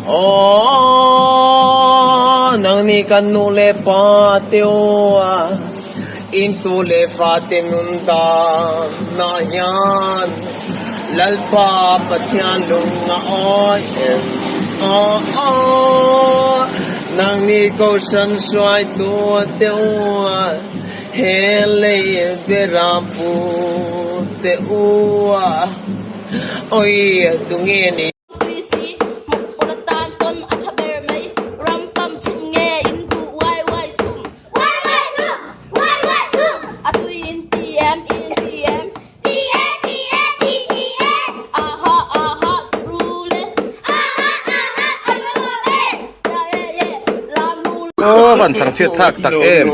Aw, nang nih kan nu le pa te aw, in tu le fa te nun dan na hian Lalpa Pathian lung a awi em? Aw, aw, nang nih kohhran hruaitu te aw, he lei berampu te u awi tunge ni? Tui si, hmuh pawl atan pawn a tha ber mai. Ram pam chhum nge in duh uai uai chhum. Uai uai chhum! Uai uai chhum! A tui in ti em in ti em? Ti e ti e ti ti e! Aha aha turu le. Aha aha a va nuam em! Ya ye ye lam lu. Aw van chang chhiat thak tak em.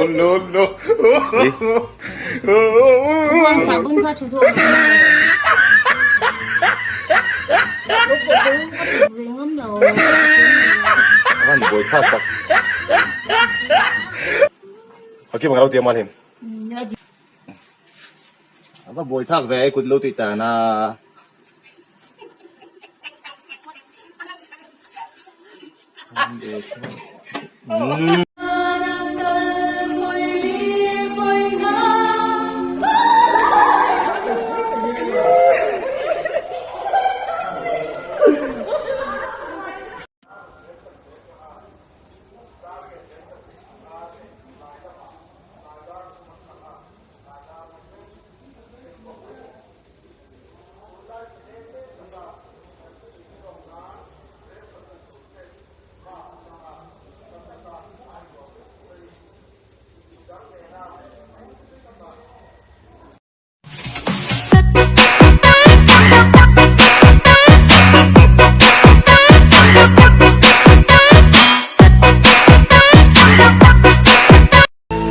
Van buai thlak tak. Okay bang lo tiang mal him. Ava buai thak ve kut lo tui tan a.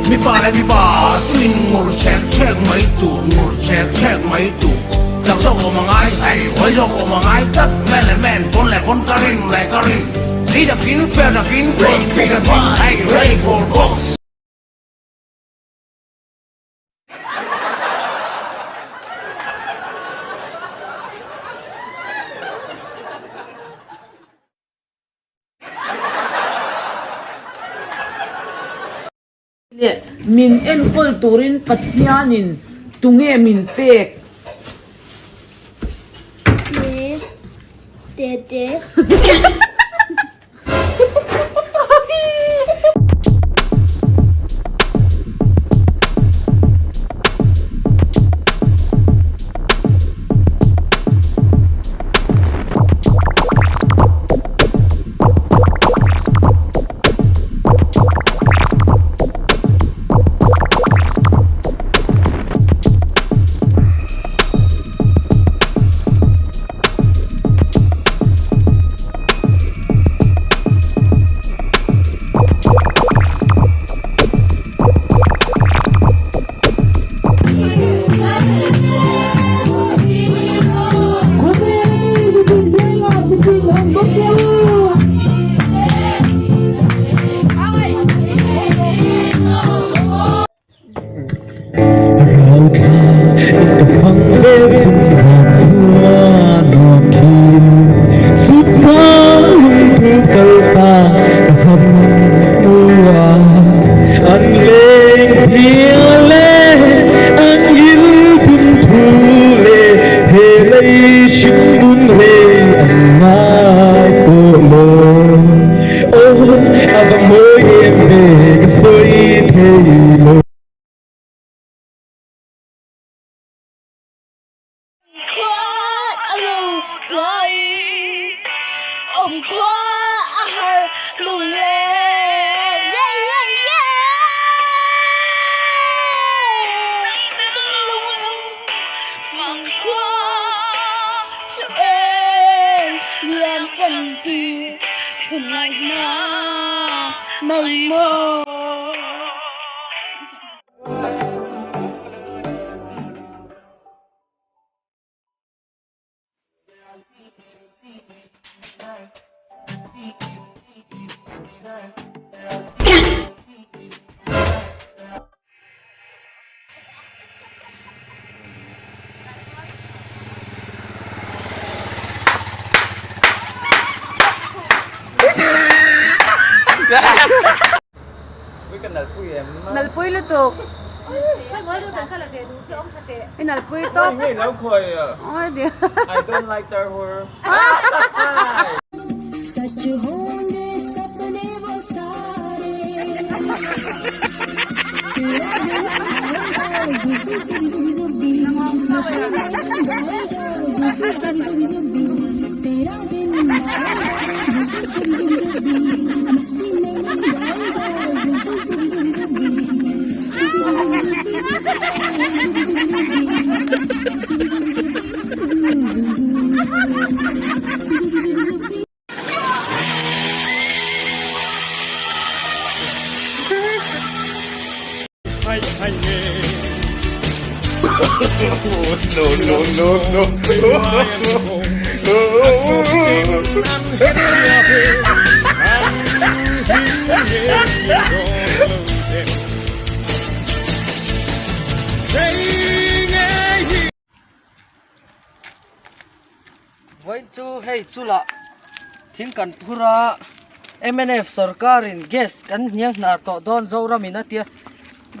Mipa leh mipa chu in ngur chek chek mai tur, ngur chek chek mai tur. Chak zawk awm a ngai, hei huai zawk awm a ngai tlat, man leh man, pawn leh pawn, ka rin leh ka rin. Thi takin, fair takin, confi takin, hei ready for box. Leh min enkawl turin Pathianin tunge min pek? Te te te. Nalpui lutuk. I nalpui tawp. I don't like tar hur. No no no no. Vawiin chu hei chula thing kan phur a mnf sorkarin gas kan hniang hnar tawh dawn Zoramin a tia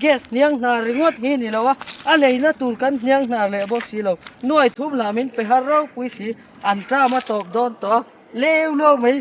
gas hniang hnar ringawt hi ni lo a a leina tur kan hniang hnar leh bawk si lo nuai thum lah min pe har ropui si an term a tawp dawn tawh a leu leu mai.